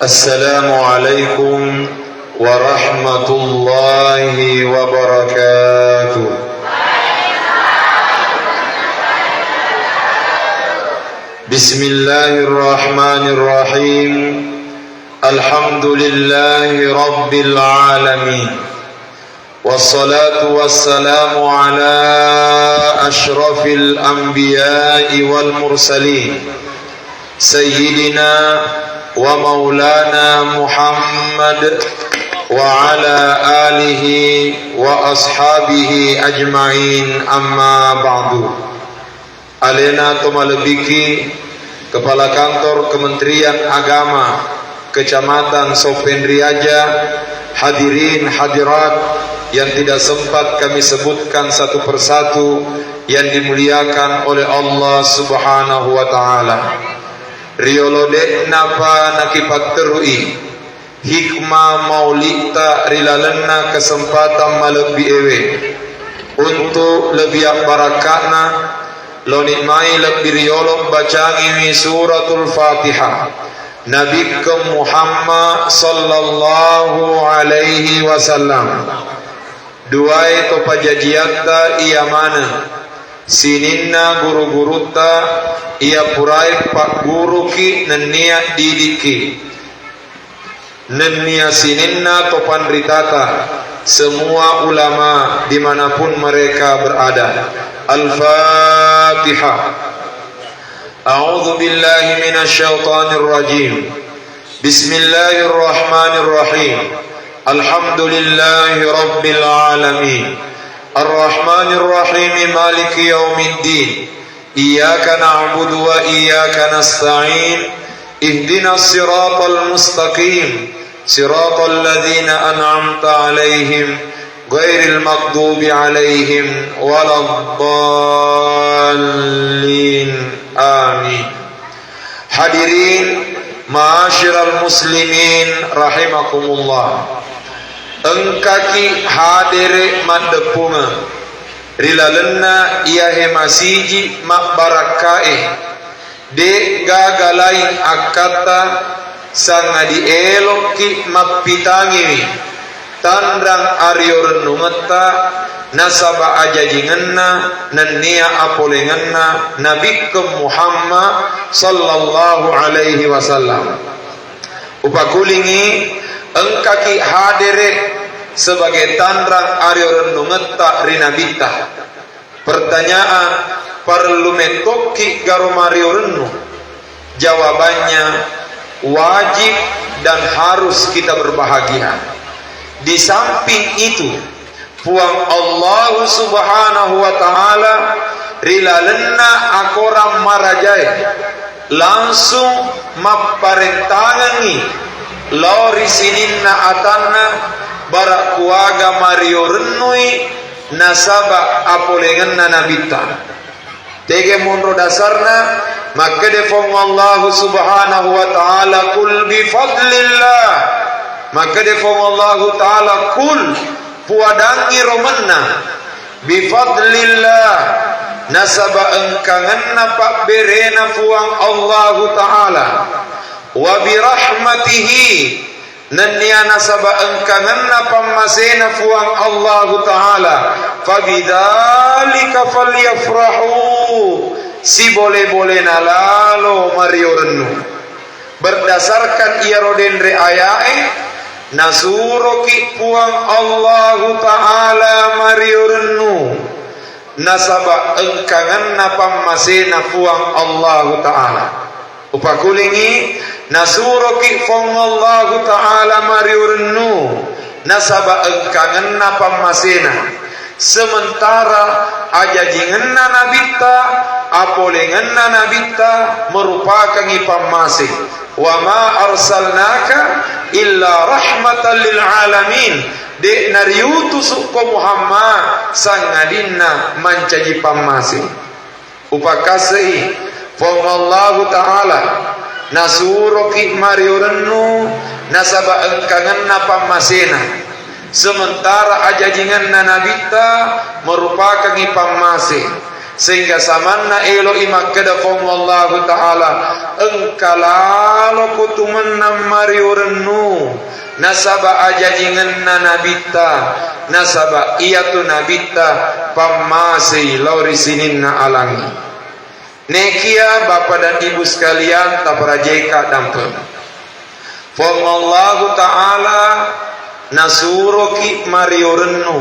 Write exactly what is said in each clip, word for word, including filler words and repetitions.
السلام عليكم ورحمة الله وبركاته. بسم الله الرحمن الرحيم. الحمد لله رب العالمين. والصلاة والسلام على أشرف الأنبياء والمرسلين سيدنا ومولانا محمد وعلى آله وأصحابه أجمعين، أما بعد. Alena to malebbiki Kepala Kantor Kementerian Agama Kecamatan Soppeng Riaja, hadirin hadirat yang tidak sempat kami sebutkan satu persatu yang dimuliakan oleh Allah Subhanahu wa Ta'ala. Riolo de'napa nakipatterui hikmah maulitta ri lalenna kesempatan malebbi ewe. Untuk lebbi abbarakka'na, loni mai lebbi riolo bacangiwi Suratul Fatihah Nabikkeng Muhammad sallallahu alaihi wasallam. Duae to pajajiatta iya maneng sininna guru-gurutta iya purae pagguruki nennia didikki. Nennia sininna to panritata, semua ulama dimanapun mereka berada. Al-Fatihah. A'udzu billahi minasy syaithanir rajim. Bismillahirrahmanirrahim. Alhamdulillahi rabbil alamin. Arrahmanirrahim. Maliki yaumiddin. Iyyaka na'budu wa iyyaka nasta'in. Ihdinas siratal mustaqim. Siratal ladzina an'amta 'alaihim ghairil maghdubi 'alaihim waladdallin. Amin. Hadirin ma'asyiral muslimin rahimakumullah. Engkaki hadere maddeppungeng ri lalenna iyahe masiji mabbarakkae, de'gaga laing akkatta, sangadi elokki mappitangiwi tanrang ario rennungetta nasaba ajajingenna nennia apolengenna Nabikkeng Muhammad sallallahu alaihi wasallam. Upakulingi, engkaki hadere sebagai tanrang ario rennungetta ri Nabitta. Pertanyaan, parellu mettokki garo mario rennu? Jawabannya, wajib dan harus kita berbahagia. Di samping itu, Puang Allahu Subhanahu wa Ta'ala ri lalenna akorang marajae langsung mapparentangengngi lao ri sininna atanna, bara kuaga mario rennui nasaba apolengenna Nabitta. Tege monro dasarna, makkede Puang Allahu Subhanahu wa Ta'ala, "Qul bi fadlillah." Makkede Puang Allahu Ta'ala, "Qul," puadangngi romenna, "bi fadlillah," nasaba engkangenna pabberena Puang Allahu Ta'ala, "wa bi rahmatihi," nennia nasaba engkangenna pammasena Puang Allahu Ta'ala, "fabidzalika falyafrahu," sibole-bolena lalo mario rennu. Berdasarkan iyaro denre ayae, nasuroki Puang Allahu Ta'ala mario rennu, nasaba engkangenna pammasena Puang Allahu Ta'ala. Upakulingi, nasuroki Puang Allahu Ta'ala mario rennu, nasaba engkangenna pammasena. Sementara ajajingenna Nabitta, apolengenna Nabitta merupakangngi pammase. "Wa ma arsalnaka illa rahmatan lil alamin." De' nariutusukko Muhammad sangadinna mancaji pammase. Upakasei, Puang Allahu Ta'ala nasuroki mario rennu nasaba engkangenna pammasena, sementara ajajingenna Nabitta merupakangngi pammase. Sehingga samanna elo'i makkeda Puang Allahu Ta'ala, engka laloko tumennang mario rennu, nasaba ajaingenna nabitta, nasaba iyatu nabitta pammasei lao ri sininna alangnge. Nekia, Bapak dan Ibu sekalian, taparajeka dampeng. Puang Allahu Ta'ala nasuroki mario rennu.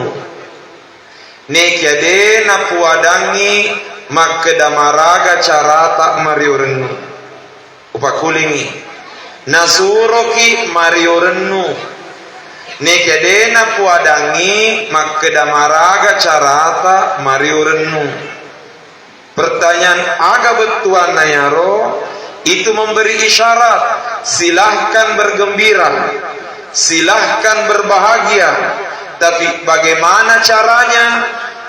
Nekia de napuadangngi makkeda maraga carata mario rennu. Upakulingi. Nasuroki mario rennu. Nekia de napuadangngi makkeda maraga carata mario rennu. Pertanyaan aga bettuanna yaro? Itu memberi isyarat, silahkan bergembira, silahkan berbahagia. Tapi bagaimana caranya?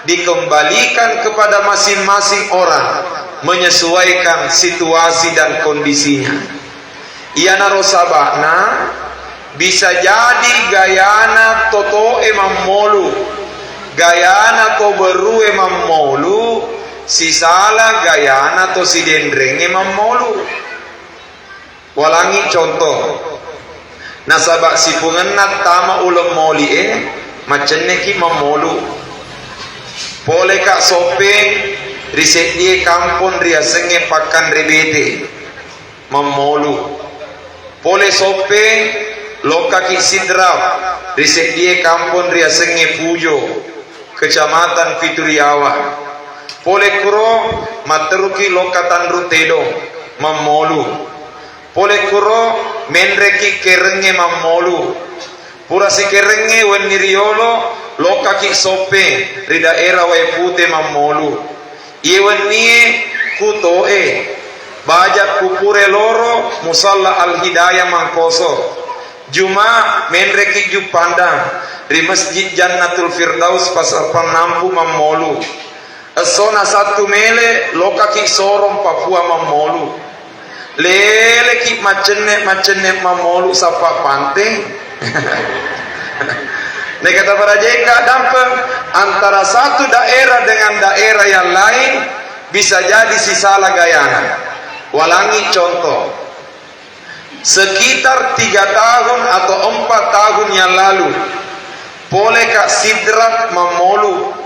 Dikembalikan kepada masing-masing orang, menyesuaikan situasi dan kondisinya. Iyanaro saba'na, bisa jadi gayana toto'e mammolu, gayana to berue mammolu, sisala gayana to sidenrengnge mammolu. Walangi contoh, nasaba sipungenna tama uleng moli'e, maccenneki mammolu. Poleka Soppeng ri seddie kampong riasengnge Pakkanre Bete. Mammolu. Pole Soppeng, lokkaki Sidrap, ri seddie kampong riasengnge Pujo, Kecamatan Pituriawa. Pole kuro, matteruki lokka Tanru Tedong, mammolu. Pole kuro, menreki kerengnge mammolu. Pura sikerengnge wenni riyolo, lokkaki Soppeng ri daerah Wae Pute mammolu. Iye wennie kutoe, baja kupure loro Musalla Al Hidayah Mangkoso. Juma menreki Juppandang ri Masjid Jannatul Firdaus Pasar Pannampu mammolu. Essona Sattu mele, lokaki Sorong Papua mammolu. Leleki maccenne-maccenne mammolu sappa pante. Neka taparajeka dampeng antara satu daerah dengan daerah yang lain, bisa jadi sisala gayana. Walangi contoh. Sekitar tiga tahun atau empat tahun yang lalu, pole Kak Sidrak mammolu.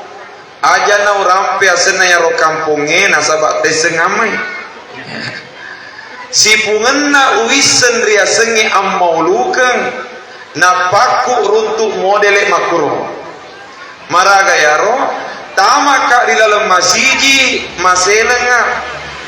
Aja naurampe asenna yaro kampongnge nasaba tesseng amai. Sipungenna uwisseng riasengnge ammaulukeng, napakku runtu modele makkuro. Maraga yaro, tamaka ri laleng masiji maselengnga,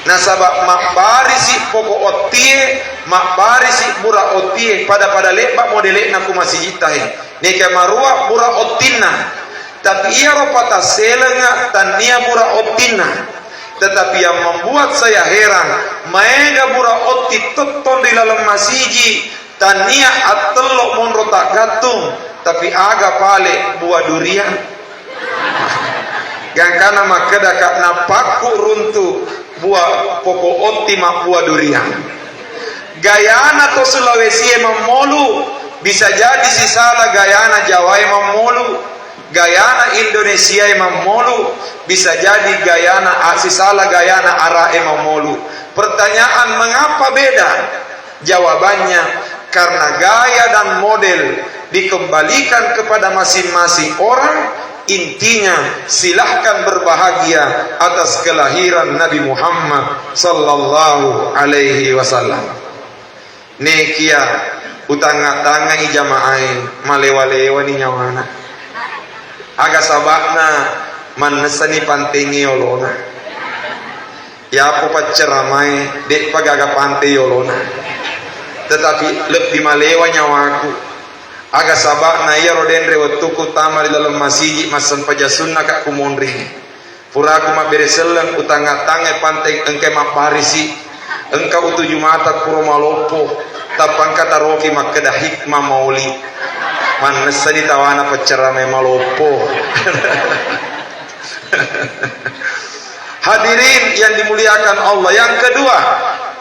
nasaba mabbarisi poko ottie, mabbarisi bura ottie, pada-pada lebba modele'na ku masijitta he. Neka marua bura ottinna. Tapi iyaro patasselengnga tannia bura ottinna. Tetapi yang membuat saya heran, maega bura otti tettong ri laleng masiji, tannia attello monro taggattung, tapi aga pale buah durian. Gangkana makkeda Kak, napakku runtu buah poko otti mabbuah durian. Gayana to Sulawesi e mammolu, bisa jadi sisala gayana Jawa e mammolu. Gayana Indonesia e mammolu, bisa jadi gayana, a, sisala gayana Ara e mammolu. Pertanyaan, mengapa beda? Jawabannya, karena gaya dan model dikembalikan kepada masing-masing orang. Intinya, silahkan berbahagia atas kelahiran Nabi Muhammad sallallahu alaihi wasallam. Nekia utangnga-tangngai jamaae, malewa-lewani nyawana. Aga saba'na mannessani pantengnge yolona. Yapo pacceramae, de'pa gaga pante yolona. Tetapi lebbi malewa nyawaku. Aga saba'na iyaro denre wettukku tama ri laleng masiji massempajang sunnaka kumonringnge. Puraku mabbere selleng, utangnga-tangngai panteng engkai mabbarisi. Engka utuju mata kuro maloppo, tappa engka taroki makkeda hikmah mauli. Mannessani tawana pacceramae maloppo. Hadirin yang dimuliakan Allah, yang kedua,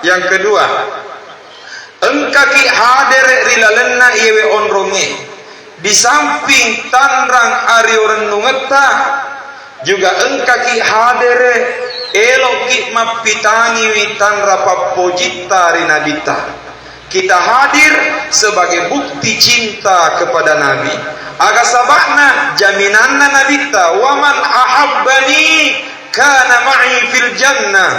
yang kedua, engkaki hadere ri lalenna iyewe onrongnge. Di samping tanrang ario rennungetta, Juga engkaki hadere, eloki mappitangiwi tanra pappojitta ri Nabitta. Kita hadir sebagai bukti cinta kepada Nabi. Aga saba'na? Jaminanna Nabitta, "Wa man ahabbani kana ma'i fil jannah."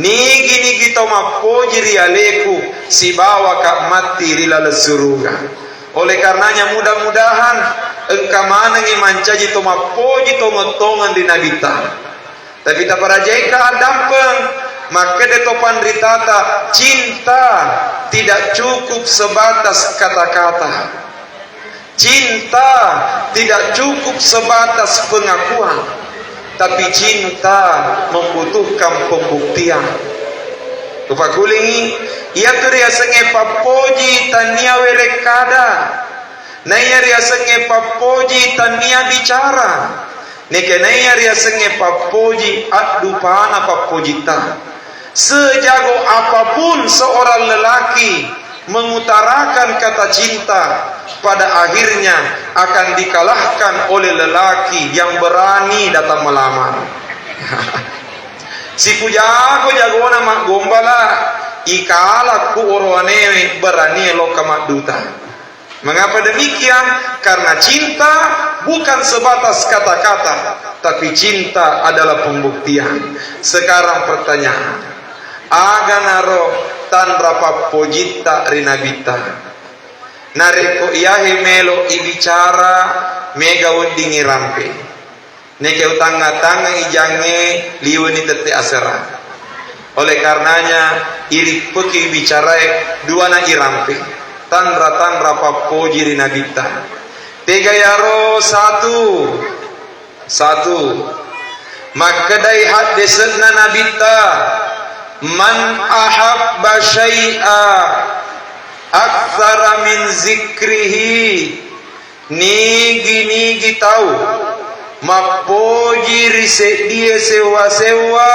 Nigi-nigi tau mappoji ri aleku, sibawaka matti ri laleng suruga. Oleh karenanya, mudah-mudahan engka manengngi mancaji to mappoji tongeng-tongeng ri Nabitta. Tapi taparajaika addampeng, makkeda to panritata, cinta tidak cukup sebatas kata-kata. Cinta tidak cukup sebatas pengakuan, tapi cinta membutuhkan pembuktian. Upakulingi, iyatu riasengnge pappoji tania werekkada, naiya riasengnge pappoji tania bicara, nekenaiya riasengnge pappoji addupana pappojitta. Sejago apapun seorang lelaki mengutarakan kata cinta, pada akhirnya akan dikalahkan oleh lelaki yang berani datang melamar. Sipujago-jagona maggombala, ikalakku orowanewe berani lokka madduta. Mengapa demikian? Karena cinta bukan sebatas kata-kata, tapi cinta adalah pembuktian. Sekarang pertanyaan, aga naro tanra pappojitta ri Nabitta? Narekko iyahe melo ibicara, mega wedding irampe. Neke utangnga-tangnga ijangnge liweni tette asera. Oleh karenanya, irippeki bicarae duana irampe. Tanra-tanra pappoji ri Nabitta. Tega yaro? Satu. Satu. Makkedai haddese'na Nabitta, "Man ahabba syai'a aktsara min zikrihi." Nigi-nigi tau mappoji ri seddie sewwa-sewwa,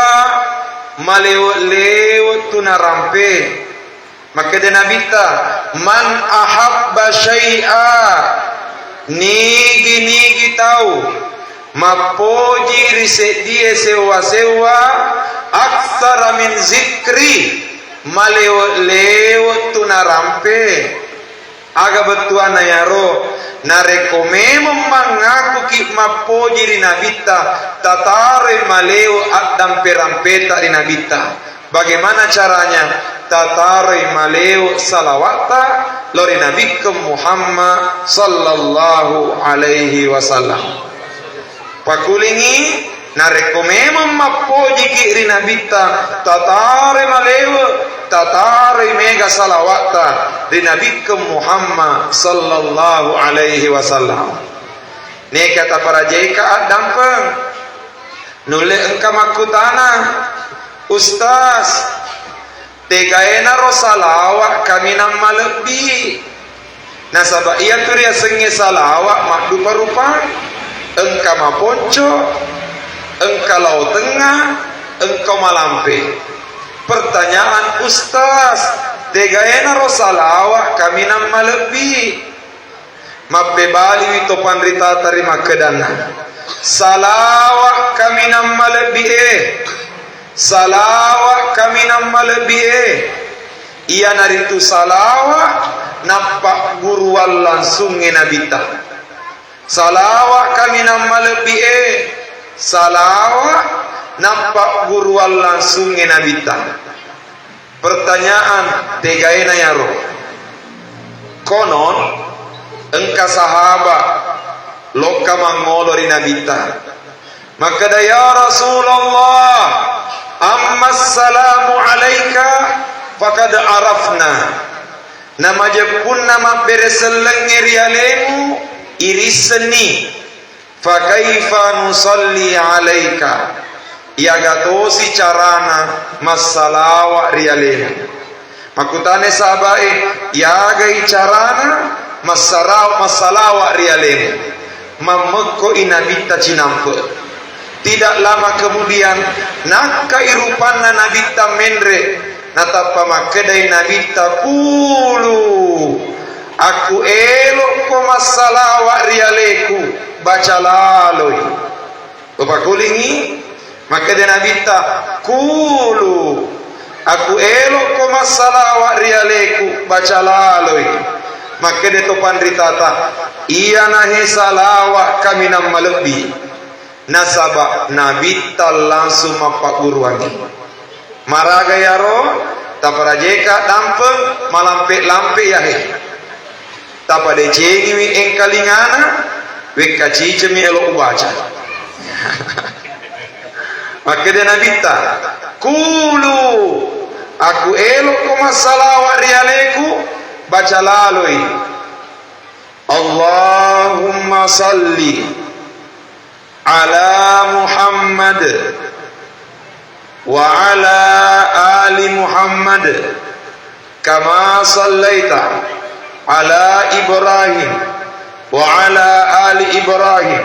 malewe'-lewe' tu narampe. Makkeda Nabitta, "Man ahabba syai'a," nigi-nigi tau mappoji ri seddie sewwa-sewwa, "aktsara min zikri," malewe'-lewe' tu narampe. Aga bettuanna yaro? Narekko memeng mangakuki mappoji ri Nabitta, tataroi malewe' addampe-rampeta ri Nabitta. Bagaimana caranya? Tataroi malewe' salawatta lao ri Nabikkeng Muhammad sallallahu alaihi wasallam. Pakulingi, narekko memeng mappojiki ri Nabitta, tataroi malewe', tataroi mega salawatta ri Nabikkeng Muhammad sallallahu alaihi wasallam. Neka taparajaika addampeng. Nulle engka makkutana, "Ustaz, tegaenaro salawa' kaminang malebbi?" Nasaba' iyatu riasengnge salawa' maddupa-rupa, engka maponco, engka lao tengnga, engka malampe. Pertanyaan, "Ustaz, tegaenaro salawa' kaminang malebbi?" Mappebaliwi to panritata ri makkedanna, "Salawa' kaminang malebbi e, salawa' kaminang malebbi e." Iyanaritu salawa' nappagguruang langsungnge Nabitta. Salawa' kaminang malebbi e, salawa' nappagguruang langsungnge Nabitta. Pertanyaan, tegaena yaro? Konon, engka sahaba' lokka mangolo ri Nabitta. Makkeda, "Ya Rasulullah, amma salamu alaika faqad arafna." Namajeppunna mabbere sellengnge ri alemu, irissenni. "Fa kaifa nusalli alaika?" Iyaga tosi carana massalawa' ri alemu? Makkutana sahaba'e, iyagai carana massara-, massalawa' ri alemu? Mammekko'i Nabitta cinampe'. Tidak lama kemudian, nakkai rupanna Nabitta menre', natappa makkedai Nabitta, "Qulu, akku elokko massalawa' ri aleku, baca laloi." Topakulingi, makkeda Nabitta, "Kulu, aku elokko massalawa ri aleku, baca laloi." Makkeda to panritata, "Iyanahe salawa kaminang malebbi." Nasaba Nabitta langsung mappagguruangngi. Maraga yaro, taparajeka dampeng, malampe-lampe yahe. Tapadecengiwi engkalingana, wekka cicemi elo ubaca. Makkeda Nabitta, "Kulu, aku elokko massalawa ri aleku, baca laloi. Allahumma salli ala Muhammad wa ala ali Muhammad, kama sallaita ala Ibrahim wa ala ali Ibrahim,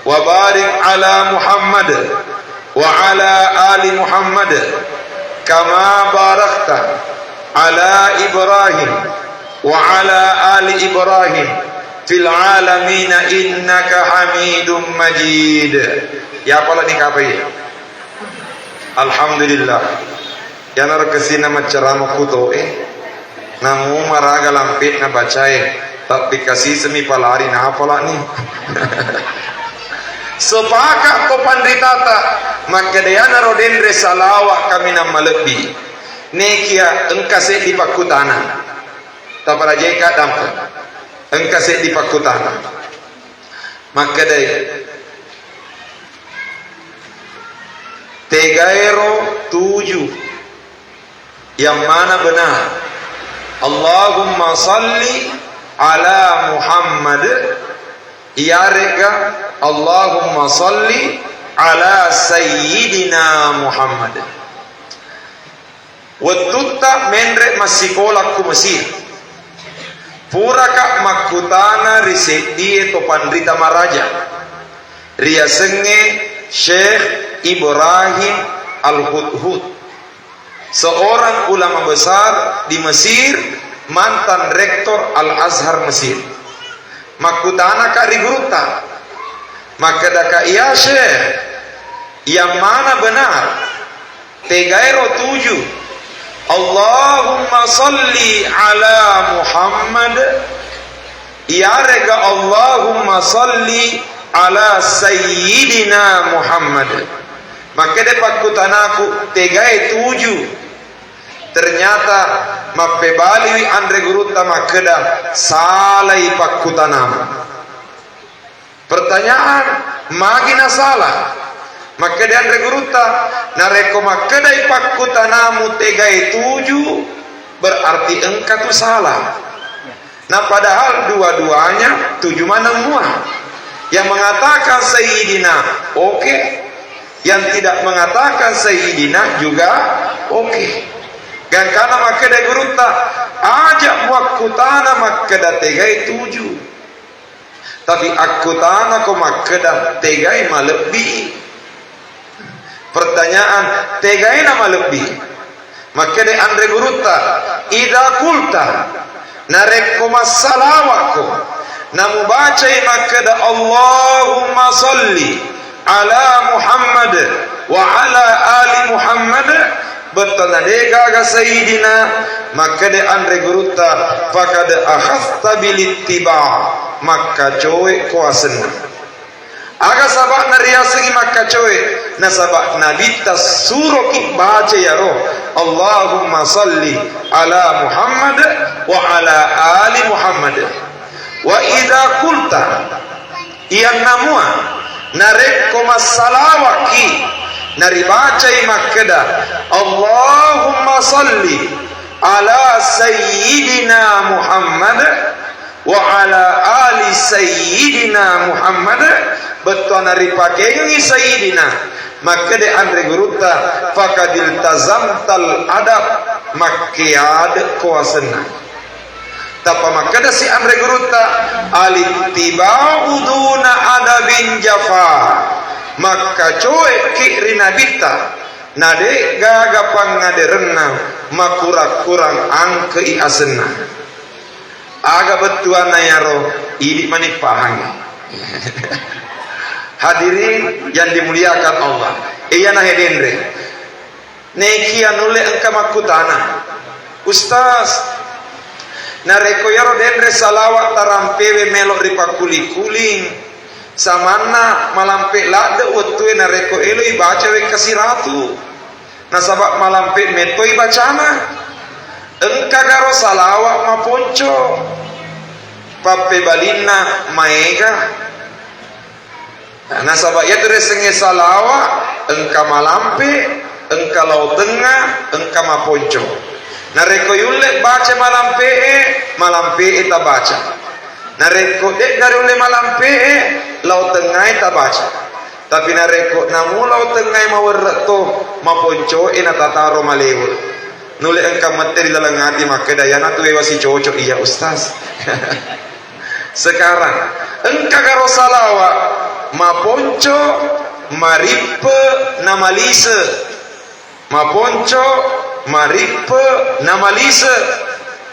wa barik ala Muhammad wa ala ali Muhammad, kama barakta ala Ibrahim wa ala ali Ibrahim fil alamina innaka Hamidum Majid." Ya pala dikapai. Alhamdulillah. Yanaro kesina maccarama kutoe. Namu maraga lampe'na bacae, tapi kasi semi palari napalani. Sepakat to panritata, makkeda yanaro denre salawa kaminang malebbi. Nekia engka seddi pakkutana. Taparajeka dampeng. Engka seddi pakkutana. Makkedai, tegaero tuju. Yang mana benar? Allahumma salli ala Muhammad, iyarega Allahumma salli ala Sayyidina Muhammad. Wettutta menre massikola ku Mesir, puraka makkutana ri seddie to panrita maraja, riasengnge Syekh Ibrahim Al-Hudhud, seorang ulama besar di Mesir, mantan rektor Al-Azhar Mesir. Makkutanaka ri gurutta, makkedaka, "Ya Syekh, yang mana benar?" Tegaero tuju. Allahumma salli ala Muhammad. Iyarega Allahumma salli ala Sayyidina Muhammad. Makkeda pakkutanaku, tegae tuju. Ternyata mappebaliwi anre gurutta makkeda, salai pakkutanamu. Pertanyaan, magi nasala? Makkeda anre gurutta, narekko makkedai pakkutanamu tegae tuju, berarti engka tu salah. Nah, padahal dua-duanya tuju maneng mua. Yang mengatakan Sayyidina, oke. Yang tidak mengatakan Sayyidina juga oke. Gangkana makkeda gurutta, aja muakkutana makkeda tegae tuju. Tapi akkutanako makkeda tegai malebbi. Pertanyaan, tegaena malebbi? Makkeda anre gurutta, idza qulta, narekko massalawakko, namubacai makkeda, Allahumma salli ala Muhammad wa ala ali Muhammad, bettuanna de gaga Sayyidina, makkeda anre gurutta, faqad akhadhta bil ittiba, makkacoe ko asenna. Aga saba'na riasengngi makkacoe? Nasaba Nabitta suroki baca iyaro, Allahumma salli ala Muhammad wa ala ali Muhammad. Wa idza qulta, iyanna mua, narekko massalawakki, naribacai makkeda, Allahumma salli ala Sayyidina Muhammad wa ala ali Sayyidina Muhammad, bettuanna ripakengngi Sayyidina, makkeda anre gurutta, faqad iltazamtal adab, makkeade ko asenna. Tappa makkedasi anre gurutta, alittiba'u duna adabin jafa, makkacoeki ri Nabitta, na de gaga pangngaderenna makurang-kurang angkei asenna. Aga bettuanna iyaro, idi mani pahangngi. Hadirin yang dimuliakan Allah, iyana he denre. Nekia nulle engka makkutana, "Ustaz, narekko iyaro denre salawat tarampewe melo ripakkuli-kuling, samanna malampe ladde wettue narekko eloi baca wekka siratu?" Nasaba malampe mettoi bacana. Engkagaro salawat maponco? Pappebalinna maega. Nasaba iyatu riasengnge salawat, engka malampe, engka lao tengnga, engka maponco. Narekko yulle baca malampe'e, malampe'e tabaca. Narekko de'na riulle malampe'e, lao tengngae tabaca. Tapi narekko namulao tengngae mawerre to, maponcoe natataro malewe. Nulle engka mette ri laleng ati makkeda, "Iyanatu ewa sicoco iya, Ustaz." Sekarang, engkagaro salawat maponco, marippe, namalise? Maponco, marippe, namalise.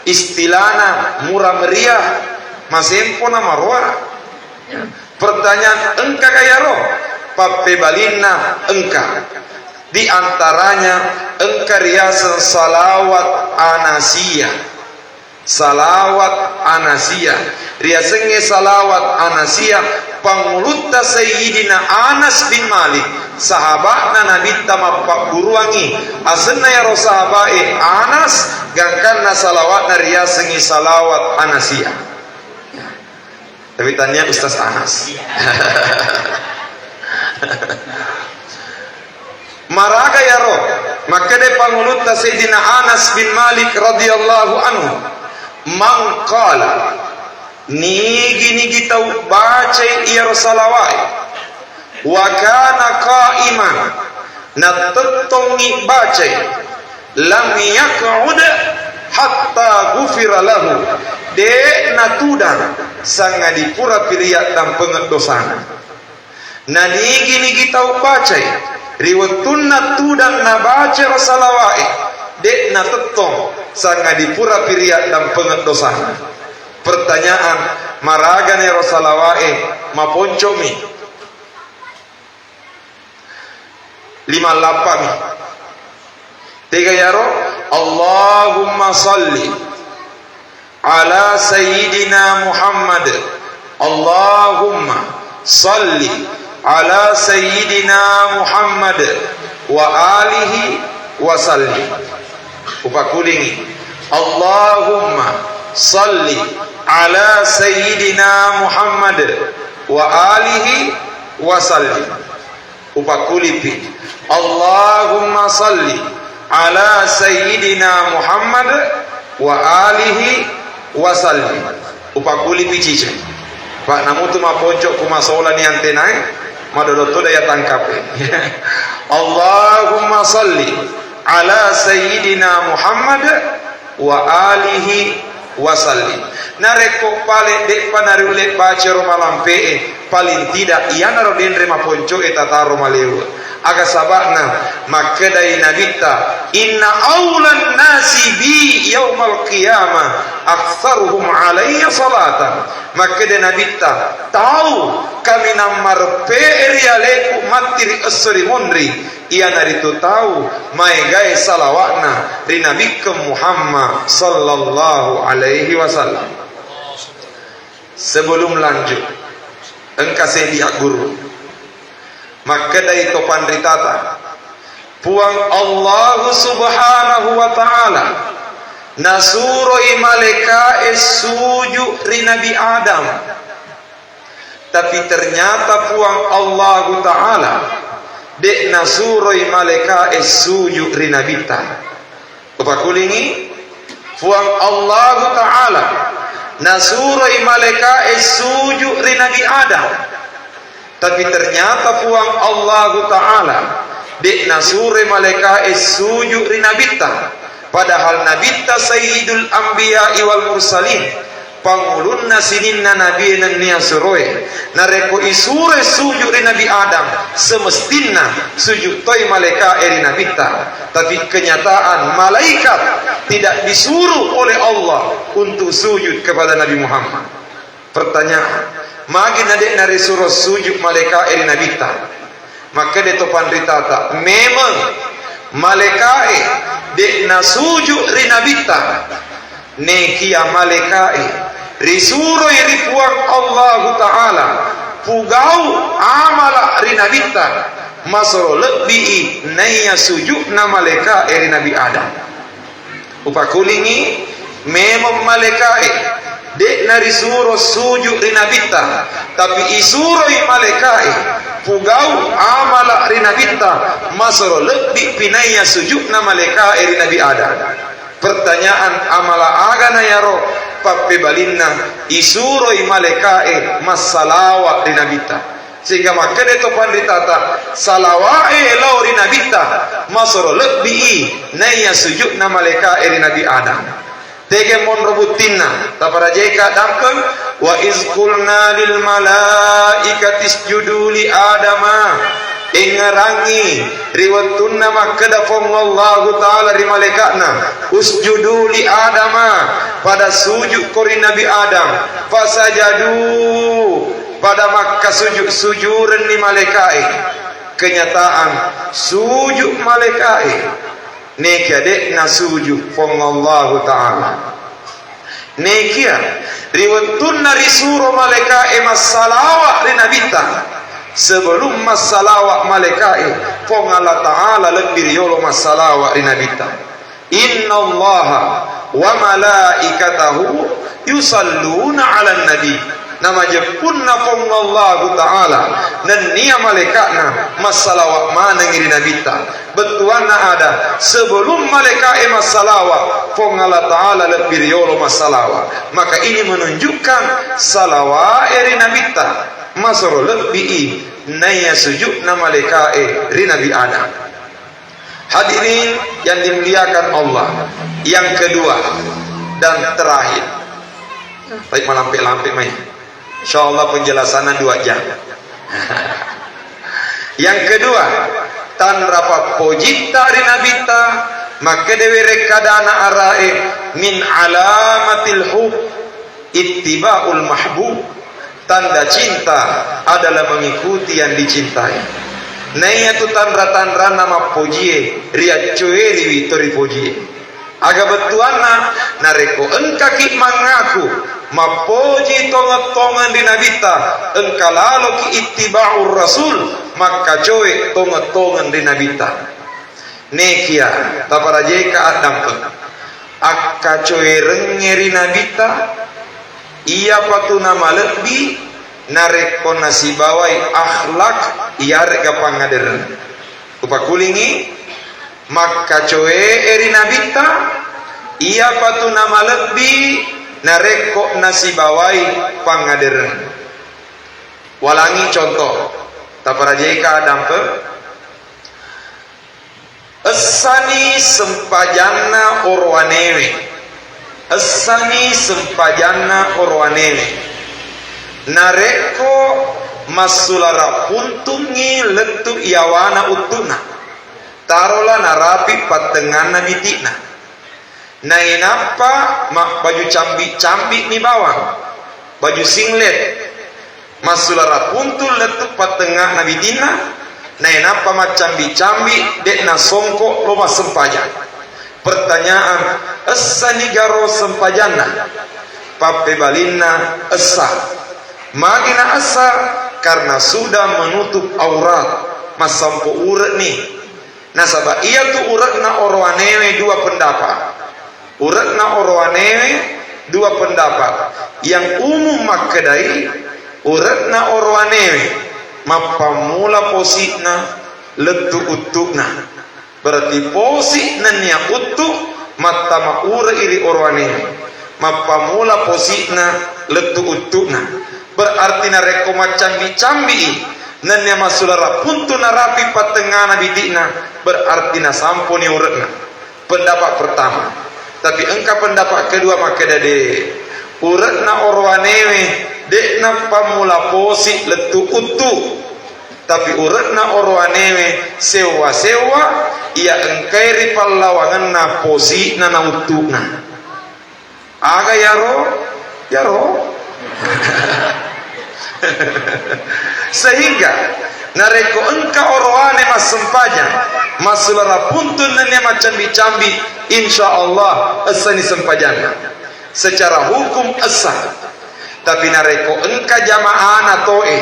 Istilana mura meriah, masempo na maroa. Pertanyaan, engkaga iyaro? Pappebalinna engka. Di antaranya engka riaseng salawat anasiyah. Salawat anasiyah. Riasengnge salawat anasiyah, pangulutta Sayyidina Anas bin Malik, sahaba'na Nabitta mappagguruangngi. Asenna iyaro sahaba'e Anas, gangkanna salawatna riasengngi salawat anasiyah. Tapi tania Ustaz Anas. Maraga iyaro, makkeda pangulutta Sayyidina Anas bin Malik radhiyallahu anhu, "Man qala, nigi-nigi tau bacai iyaro salawai, wa kana qa'iman, natettongngi bacai, lam yaq'ud hatta ghufira lahu, de' natudang sangadipura piriaddampengeng dosana." Nanigi-nigi tau bacai, ri wettunna tudang nabaca ro salawa'e, de' natettong sangadipura piriaddampengeng dosana. Pertanyaan, maragani ro salawa'e maponcomi? Lima lappami. Tega iyaro? Allahumma salli ala Sayyidina Muhammad. Allahumma salli ala Sayyidina Muhammad wa alihi wa sallim. Upakulingi. Allahumma salli ala Sayyidina Muhammad wa alihi wa sallim. Upakkulipi, Allahumma salli ala Sayyidina Muhammad wa alihi wa sallim. Upakkulipi ciceng. Pak, namutu maponco ku masola ni antenae, madodotto daya tangkape. Allahumma salli ala Sayyidina Muhammad wa alihi wa sallim. Narekko pale de'pa nariulle baca ro malampe'e, paling tidak iyanaro denre maponco'e tataro malewe. Aga saba'na? Makkedai Nabitta, "Inna aulan nasi bi yaumal qiyamah aktsaruhum alayya salatan." Makkeda Nabitta, "Tau kaminang mareppe'e ri aleku matti ri esso ri monri, iyanaritu tau maegae salawa'na ri Nabikkeng Muhammad sallallahu alaihi wasallam." Sebelum lanjut, engka seddi agguru. Makkedai to panritata, Puang Allahu Subhanahu wa Ta'ala nasuroi malaeka'e suju ri Nabi Adam. Tapi ternyata Puang Allahu Ta'ala de' nasuroi malaeka'e suju ri Nabitta. Upakulingi, Puang Allahu Ta'ala nasuroi malaeka'e suju ri Nabi Adam. Tapi ternyata Puang Allahu Ta'ala de' nasuroi malaeka'e suju ri Nabitta. Padahal Nabitta Sayyidul Anbiya'i wal Mursalin. Pangulunna sininna nabie nennia suroe. Narekko isuroi suju ri Nabi Adam, semestinna suju toi malaeka'e ri Nabitta. Tapi kenyataan malaikat tidak disuruh oleh Allah untuk sujud kepada Nabi Muhammad. Pertanyaan, magi na de'na risuro sujud malaika'e ri Nabitta? Makkeda to panritata, memeng malaika'e de'na sujud ri Nabitta. Nekia malaika'e risuroi ri Puang Allahu Ta'ala pugau amala ri Nabitta, masoro lebbi'i naiya sujudna malaika'e ri Nabi Adam. Upakulingi, memeng malaika'e de'na risuro sujud ri Nabitta, tapi isuroi malaika'e pugau amala ri Nabitta, masoro lebbi pinaiya sujudna malaika'e ri Nabi Adam. Pertanyaan, amala agana yaro? Pappebalinna, isuroi malaika'e massalawa ri Nabitta. Sehingga makkeda to panritata, salawa'e lao ri Nabitta masoro lebbi'i naiya sujudna malaika'e ri Nabi Adam. Tege monro buttinna, taparajeka dampeng, wa iz qulna lil malaikati isjudu li Adama. Engngerangi ri wettunna makkeda Puang Allahu Ta'ala ri malaika'na, usjudu li Adama, pada sujud ko ri Nabi Adam. Fasajadu, pada makkasujud-sujurenni malaika'e. Kenyataan sujud malaika'e, nekia de'na sujud Puang Allahu Ta'ala. Nekia ri wettunna risuro malaika'e massalawa ri Nabitta, sebelum massalawa malaika'e, Puang Allah Ta'ala lebbi riolo massalawa ri Nabitta. Innallaha wa malaikatahu yusalluna 'alan nabi. Namajeppunna Puang Allahu Ta'ala nennia malaika'na massalawa maneng ri Nabitta. Bettuanna ada, sebelum malaika'e massalawa, Puang Allah Ta'ala lebbi riolo massalawa. Maka ini menunjukkan salawa'e ri Nabitta masoro lebbi'i naiya sujudna malaika'e ri Nabi Adam. Hadirin yang dimuliakan Allah, yang kedua dan terakhir. Baik, malampe-lampe mai. Insya Allah penjelasannya dua jam. Yang kedua, tanra pappojitta ri Nabitta, makkeda werekkadana arae, min alamatil hub ittiba'ul mahbub. Tanda cinta adalah mengikuti yang dicintai. Naiya tu tanra-tanranna mappojie, riaccoeriwi to ripojie. Aga bettuanna, narekko engkaki mangaku mappoji tongeng-tongeng ri Nabitta, engka laloki ittiba'ur rasul, makkacoe tongeng-tongeng ri Nabitta. Nekia taparajeka addampeng. Akkacoerengnge ri Nabitta, iyapatu namalebbi narekko nasibawai akhlak iyarega pangadereng. Upakulingi, makkacoe'e ri Nabitta, iyapatu namalebbi narekko nasibawai pangadereng. Walangi contoh, taparajeka addampeng. Essani sempajanna orowanewe. Essani sempajanna orowanewe. Narekko massulara puntungngi lettu iyawana uttu'na, tarola narapi pattengnganna biti'na. Nainappa mabbaju cambi-cambi mi bawang, baju singlet, massulara puntung lettu pattengnga'na bitinna, nainappa maccambi-cambi de'na songko lo massempajang. Pertanyaan, essani garo sempajanna? Pappebalinna, essa. Magi na essa? Karena sudah menutup aurat, massampo ure'ni. Nasaba iyatu ure'na orowanewe dua pendapat. Ure'na orowanewe dua pendapat. Yang umum makkedai, ure'na orowanewe mappammula posi'na lettu uttu'na. Berarti posi nennia uttu mattama ure'i ri orowanewe. Mappammula posi'na lettu uttu'na. Berarti narekko maccambi-cambi'i nennia massulara puntu narapi pattengngana biti'na, berarti nasamponi ure'na. Pendapat pertama. Tapi engka pendapat kedua makkeda de, ure'na orowanewe de'na pammula posi lettu uttu. Tapi ure'na orowanewe sewwa-sewwa iya engkae ri pallawangenna posi'na na uttu'na. Aga yaro? Yaro. Sehingga narekko engka oroane massempajang, massulara puntung nennia maccambi-cambi, insya Allah essani sempajanna. Secara hukum essa. Tapi narekko engka jamaana toe,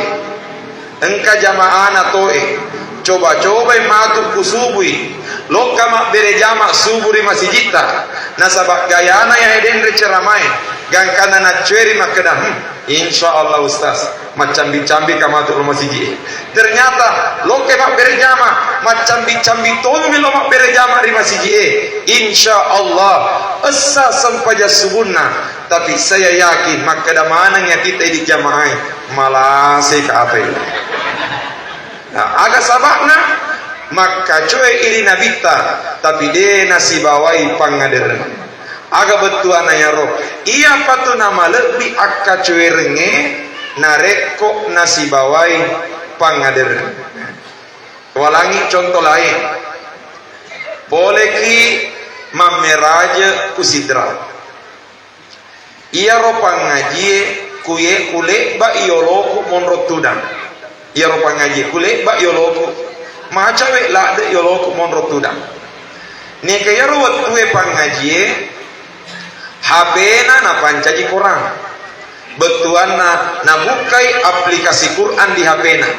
engka jamaana toe, coba-cobai matu kusubui, lokka mabbere jama subu ri masijitta, nasaba gayana yae denre ceramae, gangkanna naccueri makkeda, "Hmm, insya Allah Ustaz, maccambi-cambi ka matu lo masiji e." Ternyata lokka mabbere jama, maccambi-cambi tongmi lo mabbere jama ri masiji e. Insya Allah, essa sempajang subunna. Tapi saya yakin, makkeda maneng atitta idi jamaah e, malaseka atai. Nah, aga saba'na? Makkacoe iri nabitta, tapi de nasibawai pangadereng. Aga bettuanna yaro? Iyapatu namalebbi akkacoerengnge narekko nasibawai pangadereng. Walangi contoh lain. Poleki mammeraje ku Sidrap. Iyaro pangngajie kuye-, kulebba yoloku monro tudang. Iyaro pangngajie kulebba yoloku, macawe ladde yoloku monro tudang. Neka iyaro wettue pangngajie, H P-na napancaji korang. Bettuanna nabukkai aplikasi Quran di H P-na.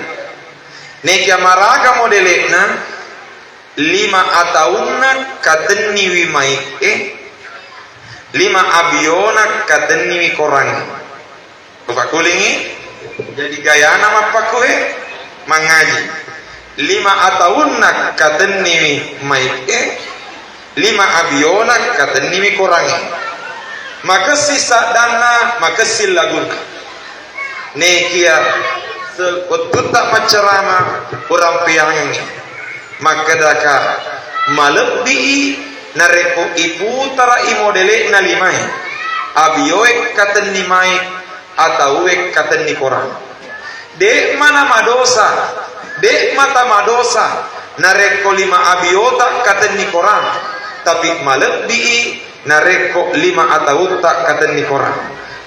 Nekia maraga modele'na, lima ataunna katenniwi mai'e, lima abiona katenniwi korangnge. Upakkulingi, jadi gayana mappakkue mangngaji. Lima ataunna katenniwi mai'e, lima abiona katenniwi korangnge. Makessing saddanna, makessing lagunna. Nekia se-, wettutta maccarama, urampeangengngi. Makkedaka, malebbi'i narekko iputara'i modele'na limae, abioe katenni mai, ataue katenni korang. De'ma namadosa, de'ma tamadosa narekko lima abiota katenni korang, tapi malebbi'i narekko lima atautta katenni korang.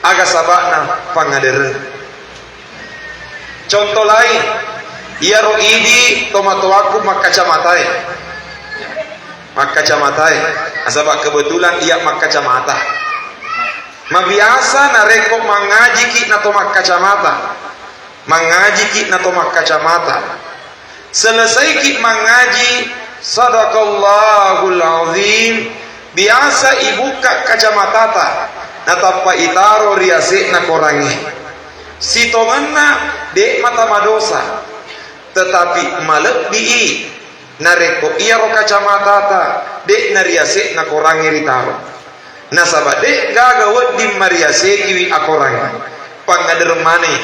Aga saba'na? Pangadereng. Contoh lain, iyaro idi tomatoakku makkacamatae. Makkacamatae, nasaba kebetulan iya makkacamata. Mabiasa narekko mangngajiki na to makkacamata, mangngajiki na to makkacamata, selesaiki mangngaji, "Sadaqallahul azim," biasa ibukka kacamatata, natappa itaro ri ase'na korangnge. Sitongenna de'ma tamadosa, tetapi malebbi'i narekko iyaro kacamatata de'na ri ase'na korangnge ritaro. Nasaba de'gaga wedding mariasekiwi akorangnge. Pangadereng maneng.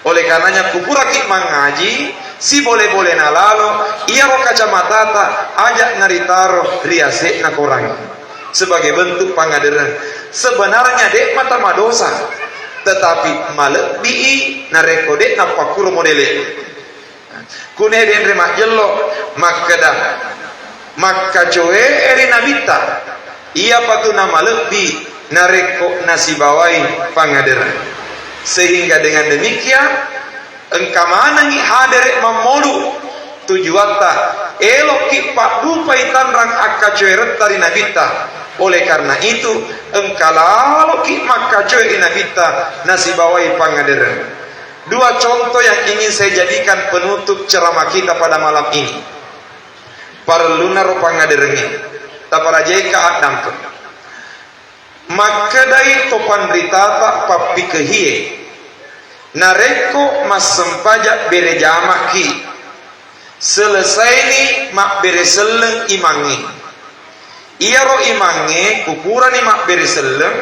Oleh karenanya, kupuraki mangngaji, sibole-bolena lalo, iyaro kacamatata aja naritaro ri ase'na korangnge sebagai bentuk pangadereng. Sebenarnya de'ma tamadosa, tetapi malebbi'i narekko de'na pakkuro modele. Kune denre majjello makkeda, makkacoe ri nabitta, iyapatu namalebbi narekko nasibawai pangadereng. Sehingga dengan demikian, engka manengngi hadere mammolu tujuatta, elokki paddupai tanrang akkacoeretta ri nabitta. Oleh karena itu, engka laloki makkacoe ri nabitta nasibawai pangadereng. Dua contoh yang ingin saya jadikan penutup ceramah kita pada malam ini. Parellunaro pangaderengnge. Taparajaika addampeng. Makkedai to panritata pappikehie, narekko massempajang bere jama'ki, selesaini mabbere selleng imangnge. Iyaro imangnge kupurani mabbere selleng,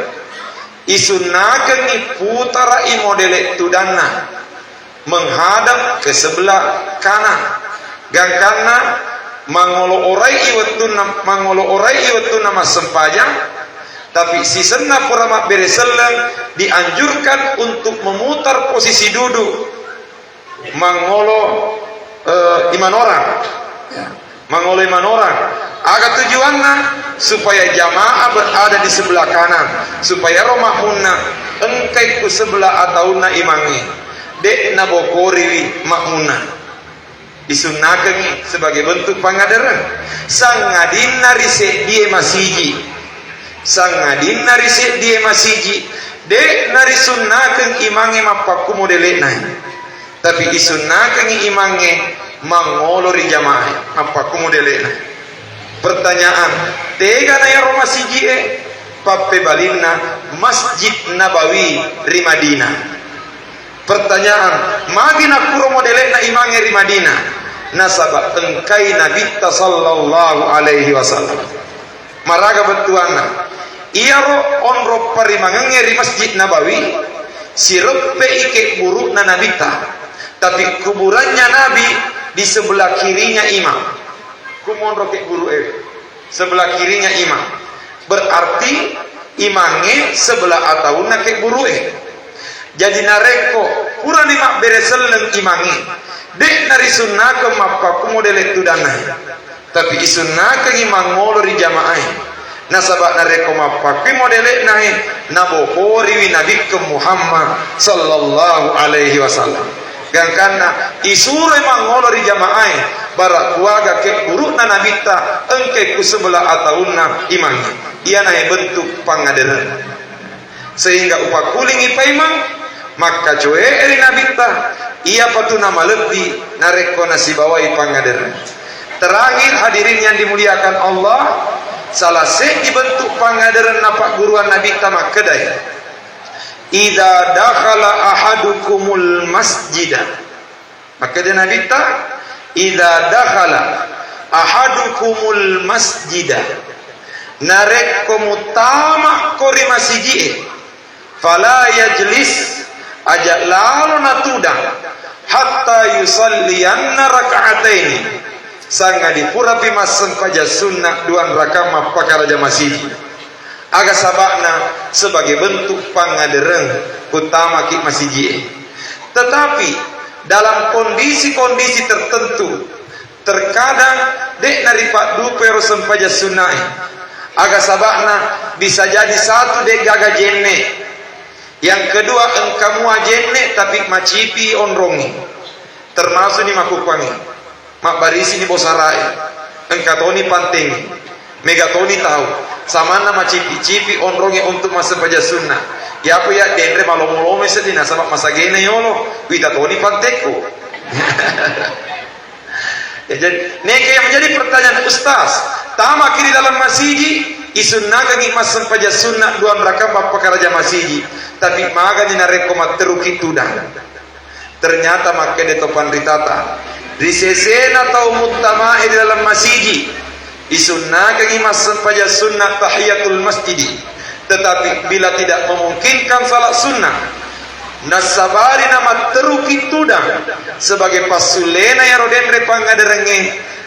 isunnakengngi putara'i modele tudanna menghadap ke sebelah kanan. Gangkanna mangolo orai wettunna, mangolo orai wettunna massempajang, tapi sisenna pura mabbere selleng dianjurkan untuk memutar posisi duduk. Mangolo, eh, imanorang. Ya. Mangolo imanorang. Aga tujuanna? Supaya jamaah berada di sebelah kanan. Supaya ro makmunna, Engkai ku sebelah ataunna imangnge, de' nabokoriwi makmunna. Disunnakengngi sebagai bentuk pangadereng. Sangadinna ri seddie masiji, sangadinna ri seddie masiji, de' narisunnakengngi imangnge mappakkumo dele'na. Tapi isunnakengngi imangnge mangolo ri jamaah, mappakkumo dele'na. Pertanyaan, tegana iyaro masiji e? Pappebalinna, Masjid Nabawi ri Madinah. Pertanyaan, magi nakkuro modele'na imangnge ri Madinah? Nasaba engkai Nabitta sallallahu alaihi wasallam. Maraga bettuanna? Iyaro onrong parimangengnge ri Masjid Nabawi, sireppe'i kebburu'na Nabitta, tapi kuburannya Nabi di sebelah kirinya imam. Kumonro kebburu'e, sebelah kirinya imam. Berarti imangnge sebelah ataunna kebburu'e. Jadi narekko purani mabbere selleng imangnge, de' narisunnakengngi mappakkumo dele' tudanna. Tapi isunnakengngi mangolo ri jamaae. Nasaba narekko mappakkumo dele'na e, nabokoriwi Nabikkeng Muhammad sallallahu alaihi wasallam. Gangkanna isuroi mangolo ri jamaae, bara' kuaga kebburu'na Nabitta engkai ku sebelah ataunna imangnge. Iyanae bentuk pangadereng. Sehingga upakkulingngi paimeng, makkacoe'e ri Nabitta, iyapatu namalebbi narekko nasibawai pangadereng. Terakhir, hadirin yang dimuliakan Allah, salah seddi bentuk pangadereng napagguruan Nabitta makkedai, "Idza dakhala ahadukumul masjida." Makkeda Nabitta, "Idza dakhala ahadukumul masjida," narekko muttamakko ri masiji'e, "fala yajlis," aja' lalo natudang, "hatta yusalliyanna raka'ataini," sangadi purapi massempajang sunna duang raka' mappakaraja masiji. Aga saba'na? Sebagai bentuk pangadereng uttamaki masiji'e. Tetapi dalam kondisi-kondisi tertentu, terkadang de' naripaddupai ro sempajang sunnae. Aga saba'na? Bisa jadi satu, de' gaga jenne'. Yang kedua, engka mua jenne' tapi macipi onrongnge. Termasukni makkukkuangnge. Mabbarisini bosarae, engka toni pantengnge, mega toni tau, samanna macipi-cipi onrongnge untuk massempajang sunna. Yapo ya denre malomo-lomo seddi nasaba masagena yolo, wita toni pantekku. Ya, jadi, neke yang menjadi pertanyaan, "Ustaz, tamaki di dalam masiji, isunnakengngi massempajang sunna duang raka' mappakaraja masiji, tapi magani narekko matteruki tudang?" Ternyata makkeda to panritata, ri sesena tau muttamae ri laleng masiji, isunnakengngi massempajang sunna tahiyatul masjidi. Tetapi bila tidak memungkinkan salat sunnah, nassabari namatteruki tudang sebagai passullena iyaro denre pangaderengnge,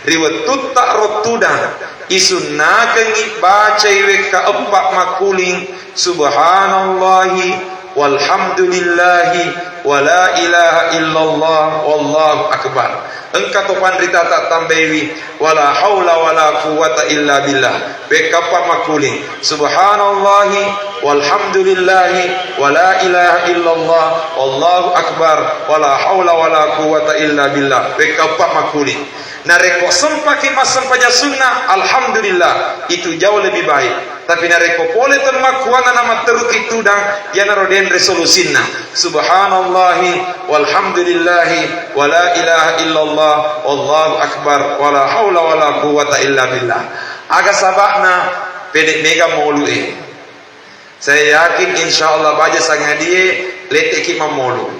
ri wettutta ro tudang, isunnakengngi bacai wekka eppa makkuling, "Subhanallahi walhamdulillahi wala ilaha illallah wallahu akbar." Engka to panritata tambaiwi, "Wala haula wala quwwata illa billah." Wekka eppa makkuling, "Subhanallahi walhamdulillahi wala ilaha illallah wallahu akbar wala haula wala quwwata illa billah." Wekka eppa makkuling. Narekko sempaki massempajang sunna, alhamdulillah, itu jauh lebih baik. Tapi narekko pole temmakkuanna namatteruki tudang, iyanaro denre solusinna. Subhanallahi walhamdulillahi wala ilaha illallah wallahu akbar wala haula wala quwwata illa billah. Aga saba'na? Pede' mega molu'e. Saya yakin, insya Allah, baja sangadie leteki mammolu.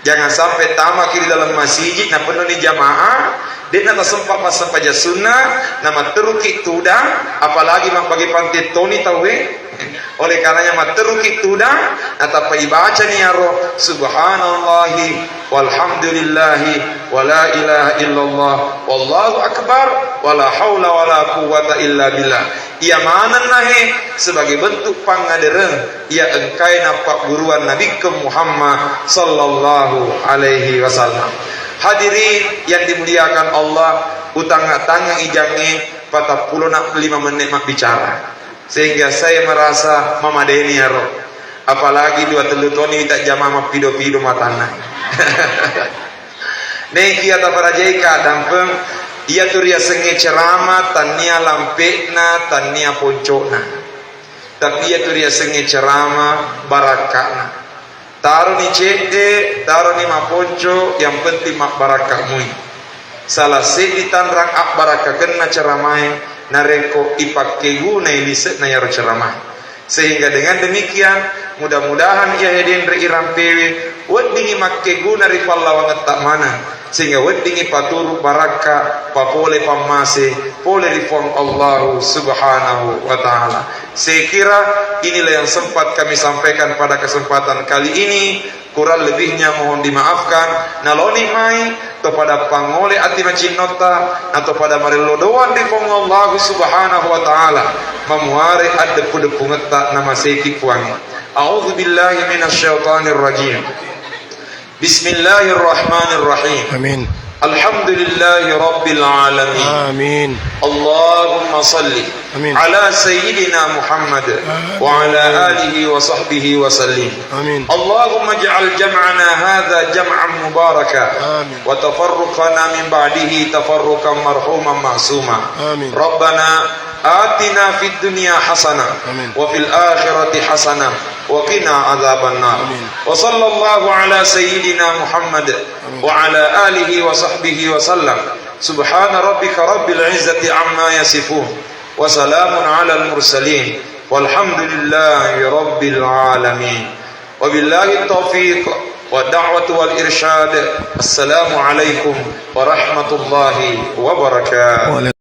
Jangan sampai tamaki di dalam masjid, napennoni jamaah, de'na tasempa massempajang sunna, namatteruki tudang, apalagi mabbage pante toni tauwe. Oleh karenanya matteruki tudang, natappa ibacani aro, "Subhanallahi walhamdulillahi wala ilaha illallah wallahu akbar wala haula wala quwwata illa billah." Iya manenna he sebagai bentuk pangadereng iya engkae nappagguruan Nabikkeng Muhammad sallallahu alaihi wasallam. Hadirin yang dimuliakan Allah, utangnga-tangnga ijangnge patappulo na lima menit mabbicara. Sehingga saya merasa mamadeni aro. Apalagi dua tellu toni tajjama mappido-pido matanna. Nekia taparajaika dampeng, iya tu riasengnge ceramah tannia lampe'na, tannia poncokna. Tapi iya tu riasengnge ceramah barakka'na. Taroni cedde, taroni maponco, yang penting mabbarakka mui. Salah seddi tanrang abbarakkakenna ceramae narekko ipakkegunai lise'na iyaro ceramae. Sehingga dengan demikian, mudah-mudahan iya hedenre irampewe weddingi makkeguna ri pallawangetta maneng, sehingga weddingi paturu barakka, papole pammase pole ri Puang Allahu Subhanahu wa Ta'ala. Saya kira inilah yang sempat kami sampaikan pada kesempatan kali ini. Kurang lebihnya mohon dimaafkan. Naloni mai to pada pangole ati macinnotta, na to pada marello doang ri Puang Allahu Subhanahu wa Ta'ala, mamuare addeppu-deppungetta namaseki Puangnge. A'udzu billahi minasyaitonir rajim. Bismillahirrahmanirrahim. Amin. Alhamdulillahi rabbil alamin. Amin. Allahumma salli Amin. ala sayyidina Muhammad Amin. wa ala alihi wa sahbihi wa sallim. Amin. Allahumma ij'al jam'ana hadha jam'an mubaraka Amin. wa tafarruqana min ba'dihi tafarruqan marhuman ma'suma. Amin. Rabbana atina fid dunya hasanah Amin. wa fil akhirati hasanah wa qina adzabannar. Amin. Wa sallallahu ala sayyidina Muhammad Amin. wa ala alihi wa sahbihi wa sallam. Subhana rabbika rabbil izzati amma yasifun. Wa salamun alal mursalin. Walhamdulillahi rabbil alamin. Wabillahi taufiq wa da'watu wal irsyad. Assalamu alaikum warahmatullahi wabarakatuh.